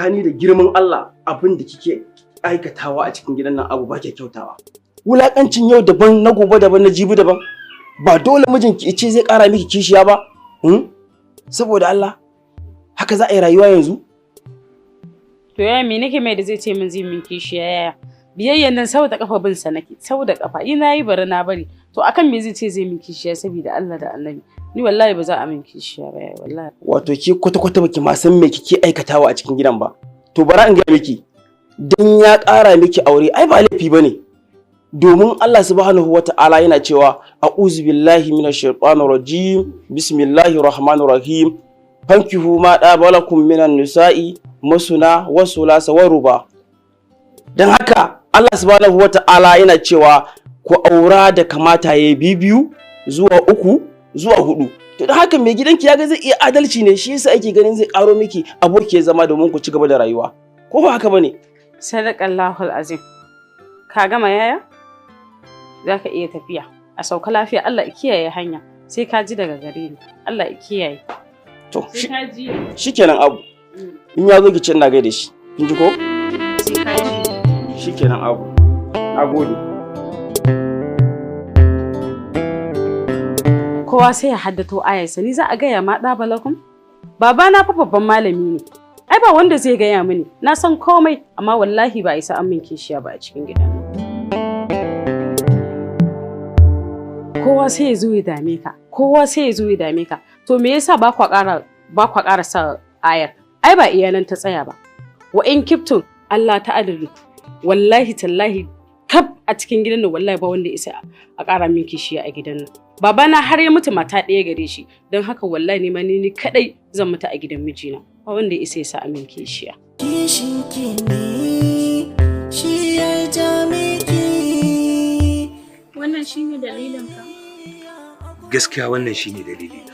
Tsakani da girman Allah, abin da kike aikatawa a cikin gidan nan abu ba kyautawa. Wulakancin yau daban, na gobe daban, na jibi daban. Ba dole mijinki ce zai ƙara miki kishiya ba? Saboda Allah, haka za a yi rayuwa yanzu? To yaya me nake mai da zai ce min zai min kishiya yaya? Biyayyan nan sau da kafa bin sa nake, sau da kafa. Ina yi bari na bari. To akan me zai ce zai min kishiya saboda Allah da Annabi? Ni wallahi ba za a min kishiya ba yaya, wallahi. Wato ke kwata-kwata baki ma san me kike aikatawa a cikin gidan ba. To bara in ga miki, dan ya ƙara miki aure ai ba laifi bane. Domin Allah subhanahu wata'ala yana cewa a'udhu billahi minash shaitanir rajim, bismillahir rahmanir rahim, fankihu ma dabalakum minan nisa'i masuna wa sulasa wa ruba. Dan haka Allah subhanahu wata'ala yana cewa ku aura da kamata yayi 2 zuwa 3 zuwa 4. To dan haka mai gidanki ya ga zai iya adalci ne, shi yasa ake ganin zai karo miki abokiyar zama domin ku ci gaba da rayuwa. Ko ba haka bane? Sadaqallahul azim. Ka gama yaya? Za ka iya tafiya. A sauka lafiya, Allah ya kiyaye hanya. Sai ka ji daga gare ni. Allah ya kiyaye. To, shikenan abu. In ya zo ki ce ina gaida shi. Kin ji ko? Sai ka ji. Shikenan abu. Nagode. Kowa sai ya haddato ayarsa. Ni za a gaya ma ɗa balakum? Babana fa babban malami ne. Ai ba wanda zai gaya mini. Na san komai, amma wallahi ba isa an min kishiya ba a cikin gidan. Kowa sai ya zo ya dame ka. Kowa sai ya zo ya dame ka. To me yasa ba kwa ƙara sa ayar? Ai ba iyalan ta tsaya ba. Wa in kiftun Allah ta adali. Wallahi tallahi kaf a cikin gidan nan wallahi ba wanda isa a ƙara min kishiya a gidan nan. Babana har ya mutu mata ɗaya gare shi, don haka wallahi ni ma ni kadai zan mutu a gidan mijina. Ba wanda isa ya sa amin kishiya. Kishin ki ne shi ya ja miki. Wannan shine dalilin ka? Gaskiya wannan shine dalilina.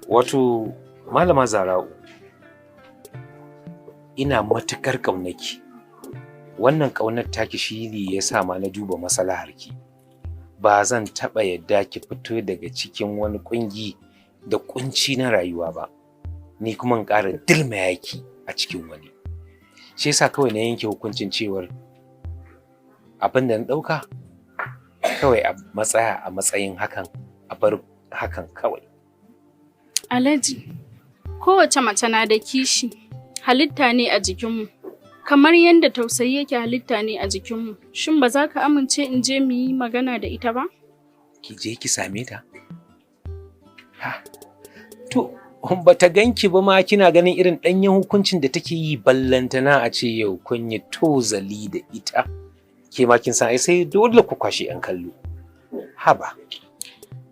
Wato Malama Zara'u, ina matukar ƙaunarki. Wannan ƙaunar taki shine ya sa ma na duba maslaharki. Ba zan taɓa yadda ki fito daga cikin wani ƙungi da ƙunci na rayuwa ba. Ni kuma in ƙara dilmaya ki a cikin wani. Shi yasa kawai na yanke hukuncin cewar abin da na ɗauka kawai a matsaya a matsayin hakan, a bar hakan kawai. Alhaji, kowace mace na da kishi, halitta ne a jikinmu. Kamar yadda tausayi yake halitta ne a jikinmu. Shin ba za ka amince in je mu yi magana da ita ba? Ki je ki same ta? Ha. To, bata ganki ba ma kina ganin irin ɗanyen hukuncin da take yi, ballantana a ce yau kun yi tozali da ita. Ke ma kin san ai sai dole ku kwashe 'yan kallo. Haba.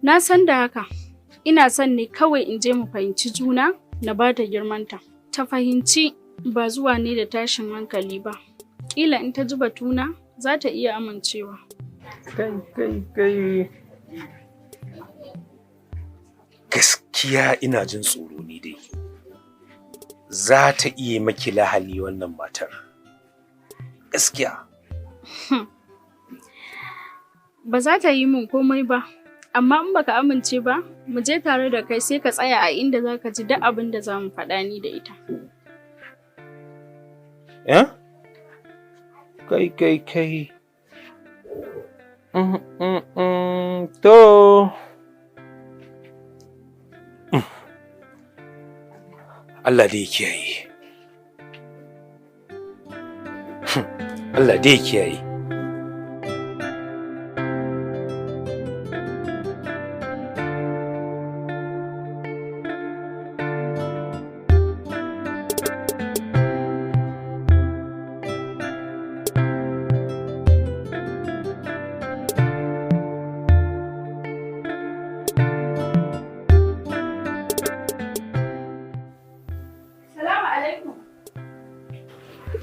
Na san da haka. Ina son ne kawai in je mu fahimci juna, na ba ta girmanta. Ta fahimci ba zuwa ne da tashin hankali ba. Ƙila in ta ji batuna za ta iya amincewa. Kai, kai, kai. Gaskiya ina jin tsoro ne dai. Za ta iya maki lahani wannan matar. Gaskiya. Ba za ta yi min komai ba, amma in baka amince ba, mu je tare da kai sai ka tsaya a inda za ka ji duk abin da za mu faɗa ni da ita. Eh? Kai, kai, kai. To. Allah dai kiyaye. Allah dai kiyaye.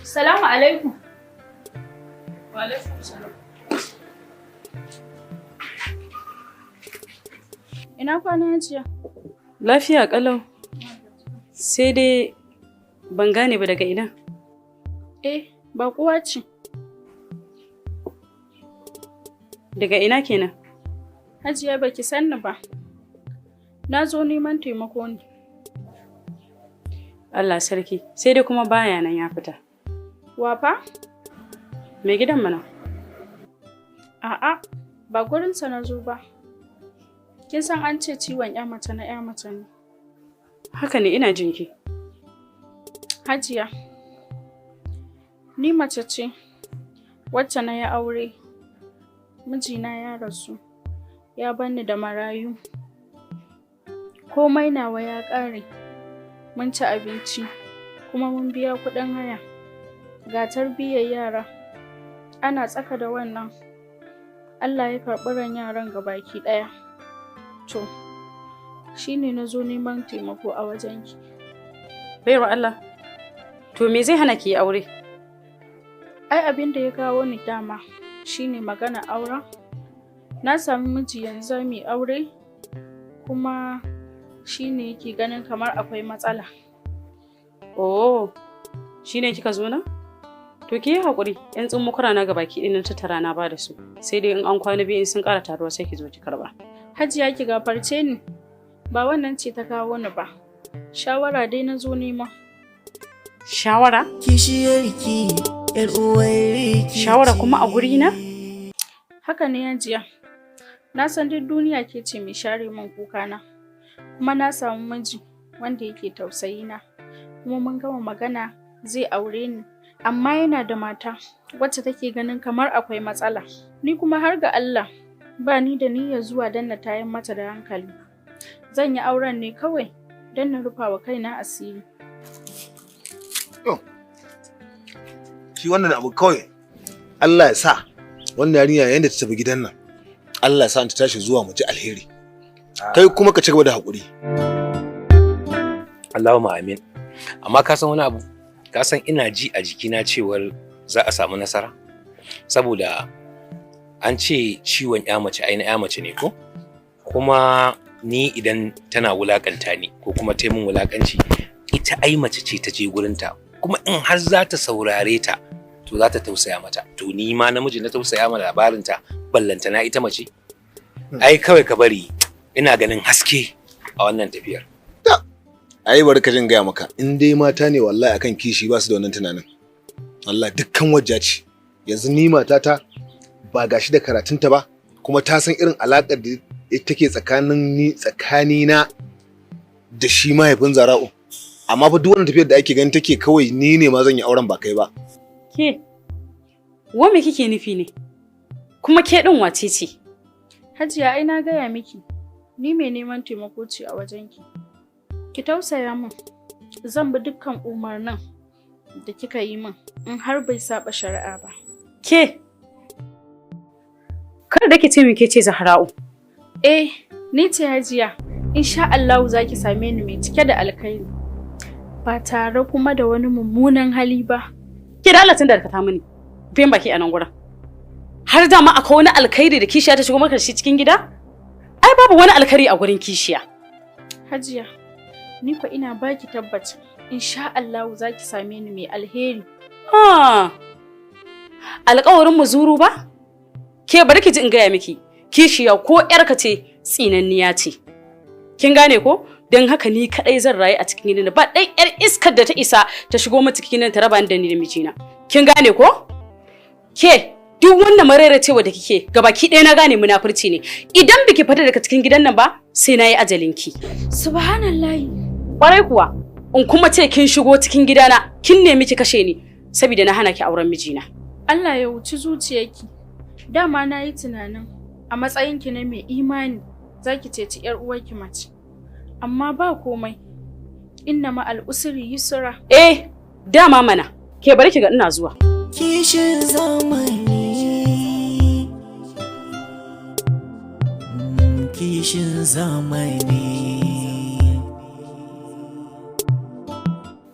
Salamu alaikum. Wa alaikum salam. Ina kwana Hajiya? Lafiya kalau. Sai dai ban gane ba daga ina. Eh, baƙuwa ce. Daga ina kenan? Hajiya baki san ni ba. Na zo neman taimako ne. Allah sarki, sai dai kuma baya nan ya fita. Wafa? Mai gidan mana? A'a, ba gurinsa na zo ba. Kin san an ce ciwon 'ya mace na 'ya mace ne. Haka ne, ina jinki. Hajiya, ni mace ce wacce na yi aure, mijina ya rasu, ya banni da marayu. Komai nawa ya ƙare, mun ci abinci, kuma mun biya kuɗin haya. Ga tarbiyyar yara, ana tsaka da wannan. Allah ya karɓi ran yaran gabaki ɗaya. To, shi ne na zo neman taimako a wajenki. Baiwa Allah. To me zai hana ki yi aure? Ai abin da ya kawo ni dama shine magana auren. Na sami miji, yanzu za mu yi aure, kuma shine yake ganin kamar akwai matsala. Oh, shi ne kika zo nan? To ki yi haƙuri, 'yan tsummokara na gabaki ɗaya na tattara na ba da su. Sai dai in an kwana biyu in sun ƙara taruwa sai ki zo ki karɓa. Hajiya, ki gafarce ni, ba wannan ce ta kawo ni ba. Shawara dai na zo nema. Shawara? Kishiyarki yar uwarki. Shawara kuma a guri na? Haka ne, Hajiya. Na san duk duniya ke ce mai share min kukana. Kuma na samu miji wanda yake tausayi na. Kuma mun gama magana zai aure ni. Amma yana da mata wacce take ganin kamar akwai matsala. Ni kuma har ga Allah ba ni da niyyar zuwa don na tayar mata da hankali. Zan yi auren ne kawai don na rufa wa kaina asiri. Shi wannan abu kawai Allah ya sa wannan yarinya yayin da ta tafi gidan nan, Allah ya sa ta tashi zuwa mu ji alheri. Kai kuma ka ci gaba da haƙuri. Allahumma amin. Amma ka san wani abu, ka san ina ji a jikina cewar za a samu nasara, saboda an ce ciwon 'ya mace ai na 'ya mace ne, ko kuma ni idan tana wulakanta ni ko kuma ta min wulakanci, ita ai mace ce ta je gurinta, kuma in har za ta saurare ta to za ta tausaya mata. To ni ma namiji na tausaya ma labarinta, ballantana ita mace. Ai kawai ka bari, ina ganin haske a wannan tafiyar. Ai bari ka jin gaya maka, in dai mata ne, wallahi akan kishi ba su da wannan tunanin. Wallahi dukkan wajja ce. Yanzu ni matata ba gashi da karatunta ba, kuma ta san irin alaƙar da take tsakanin ni, tsakanina da shi mahaifin Zara'u. Amma fa duk wannan tafiyar da ake gani take kawai ni ne ma zan yi auren ba kai ba. Ke, wa me kike nufi ne? Kuma ke ɗin wace ce? Hajiya, ai na gaya miki, ni mai neman taimako ce a wajenki. Ki tausaya min, zan bi dukkan umarnin da kika yi min in har bai saba shari'a ba. Ke, kar da ke ce min ke ce Zahra'u. Eh, ni ce, Hajiya. Insha Allahu za ki same ni mai cike da alkhairi. Ba tare kuma da wani mummunan hali ba. Ke da Allah tun da ka mini. Biyan baki a nan gurin. Har da ma akwai wani alkhairi da kishiya ta shigo maka da shi cikin gida? Ai babu wani alkhairi a gurin kishiya. Hajiya, ni kwa ina baki tabbacin insha Allahu za ki same ni mai alheri. Ah. Alƙawarin muzuru ba? Ke, bari ki ji in gaya miki. Kishiya ko ƴarka ce tsinanniya ce. Kin gane ko? Don haka ni kadai zan rayu a cikin gidan, ba ɗan ƴar iskar da ta isa ta shigo mata cikin gidan ta raba ni da ni da mijina. Kin gane ko? Ke, duk wannan maraicewa da kike gabaki ɗaya na gane munafurci ne. Idan biki fita daga cikin gidan nan ba, sai na yi ajalinki. Subhanallahi. Kwarai kuwa, in kuma ce kin shigo cikin gidana, kin nemi ki kashe ni saboda na hana ki auren mijina. Allah ya wuci zuciyarki. Dama na yi tunanin a matsayinki na mai imani za ki ceci 'yar uwarki mace. Amma ba komai. Inna ma'al usri yusra. Eh, dama mana. Ke, bari ki ga, ina zuwa. Kishin zamani. Kishin zamani.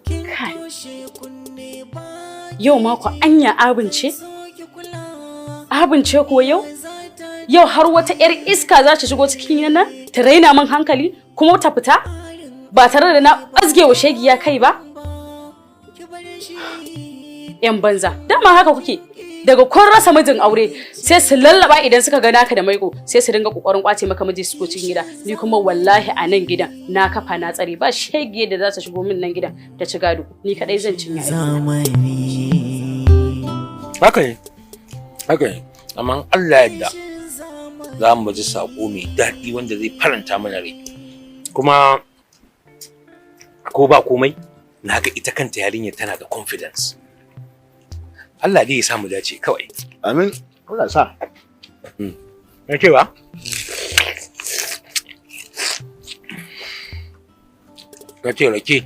Kai. Yau mako anya abince? Abince ko yau? Yau har wata 'yar iska za ta shigo cikin gidan nan ta raina min hankali kuma ta fita ba tare da na ɓazge wa shegiya kai ba? Ki bar shi. Yan banza, dama haka kuke. Daga kun rasa mijin aure sai su lallaba, idan suka ga naka da maiko sai su dinga kokarin kwace maka miji su cikin gida. Ni kuma wallahi a nan gidan na kafa na tsare, ba shege da za ta shigo min nan gidan ta ci gado, ni kadai zan cinye. Zamani. Haka ne, haka ne. Amma Allah yadda za mu ji saƙo mai daɗi wanda zai faranta mana rai. Kuma ko ba komai, na ga ita kanta yarinyar tana da confidence. Allah dai ya sa mu dace kawai. Amin, Allah sa. Na ce ba? Na ce rake.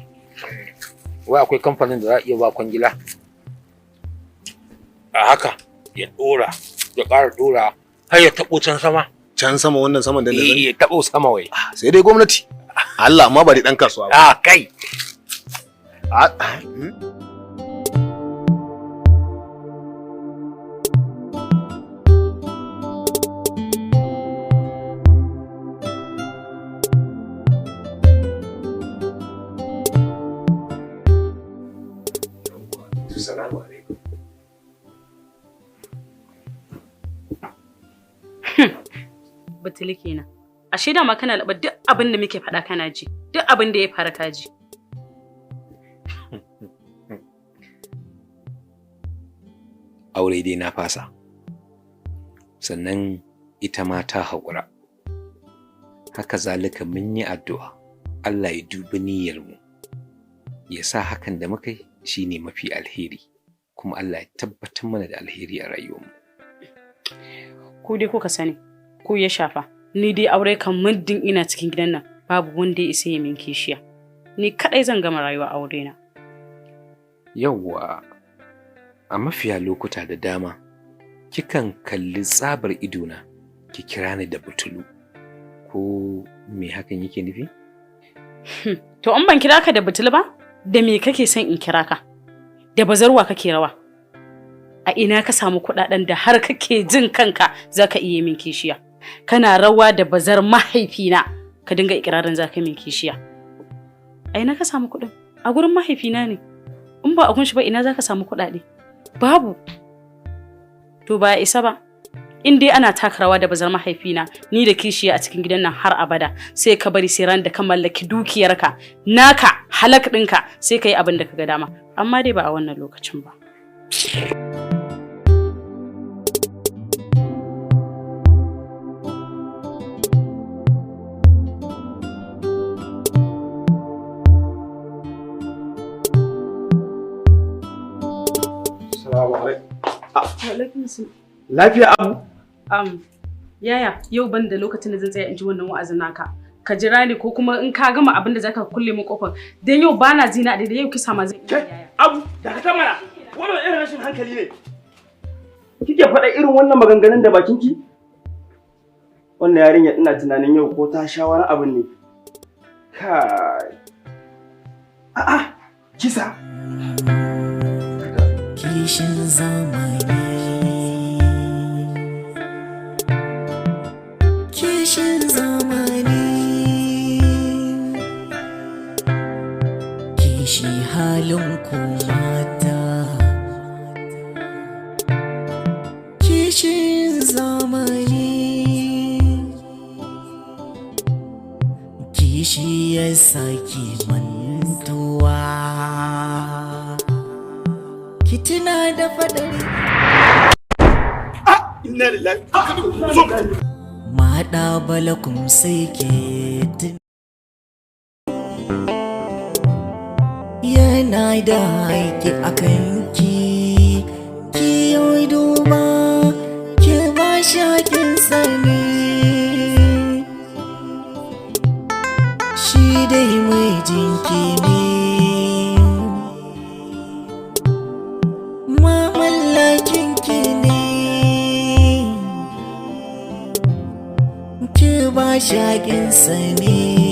Wai akwai kamfanin da za a iya ba kwangila. A haka ya ɗora, ya ƙara ɗora har ya taɓo can sama. Can sama, wannan saman da Eh, ya taɓo sama wai. Sai dai gwamnati. Allah, amma ba dai dan kasuwa ba. Ah, kai. Ah. Assalamu alaikum. Batuli kenan. Ashe dama kana laba, duk abin da muke faɗa kana ji, duk abin da ya faru ka ji. Aure dai na fasa. Sannan ita ma ta haƙura. Haka zalika mun yi addu'a. Allah ya dubi niyyarmu. Ya sa hakan da muka yi shi ne mafi alheri. Kuma Allah ya tabbatar mana da alheri a rayuwarmu. Ku dai kuka sani, ku ya shafa. Ni dai aure kan muddin ina cikin gidan nan babu wanda ya isa ya min kishiya. Ni kadai zan gama rayuwa aure na. Yawwa, a mafiya lokuta da dama, kikan kalli tsabar idona ki kira ni da butulu. Ko me hakan yake nufi? To in ban kira ka da butulu ba, da me kake son in kira ka? Da bazarwa kake rawa? A ina ka samu kuɗaɗen da har kake jin kanka zaka iya min kishiya? Kana rawa da bazar mahaifina ka dinga ikirarin zaka min kishiya. A ina ka samu kuɗin? A gurin mahaifina ne. In ba a gun shi ba, ina zaka samu kuɗaɗe? Babu. To ba isa ba. In dai ana taka rawa da bazar mahaifina ni da kishiya a cikin gidan nan har abada, sai ka bari sai ran da ka mallaki dukiyarka naka halak ɗinka, sai ka yi abin da ka ga dama, amma dai ba a wannan lokacin ba. Assalamu alaikum. Lafiya, Abu? Yaya, yau ban da lokacin da zan tsaya in ji wannan wa'azin naka. Ka jira ni, ko kuma in ka gama abin da zaka kulle min kofar. Dan yau bana zina da yau kisa ma zan iya, yaya. Abu, dakata mana. Wannan irin rashin hankali ne. Kike faɗa irin wannan maganganun da bakinki? Wannan yarinya ina tunanin yau ko ta sha wani abin ne. Kai. A'a, kisa. Kishin zamani, kishin zamani, kishi halin ku mata, kishin zamani, kishi ya saki mantuwa, ki tuna da faɗar Inna lillahi. Zo. Maɗa balakum sai ke tun yana da haƙƙi a kanki, ki yi duba ki ba shi haƙƙinsa ne, shi dai mijinki ne, mamallakinki ne, ki ba shi haƙƙinsa ne.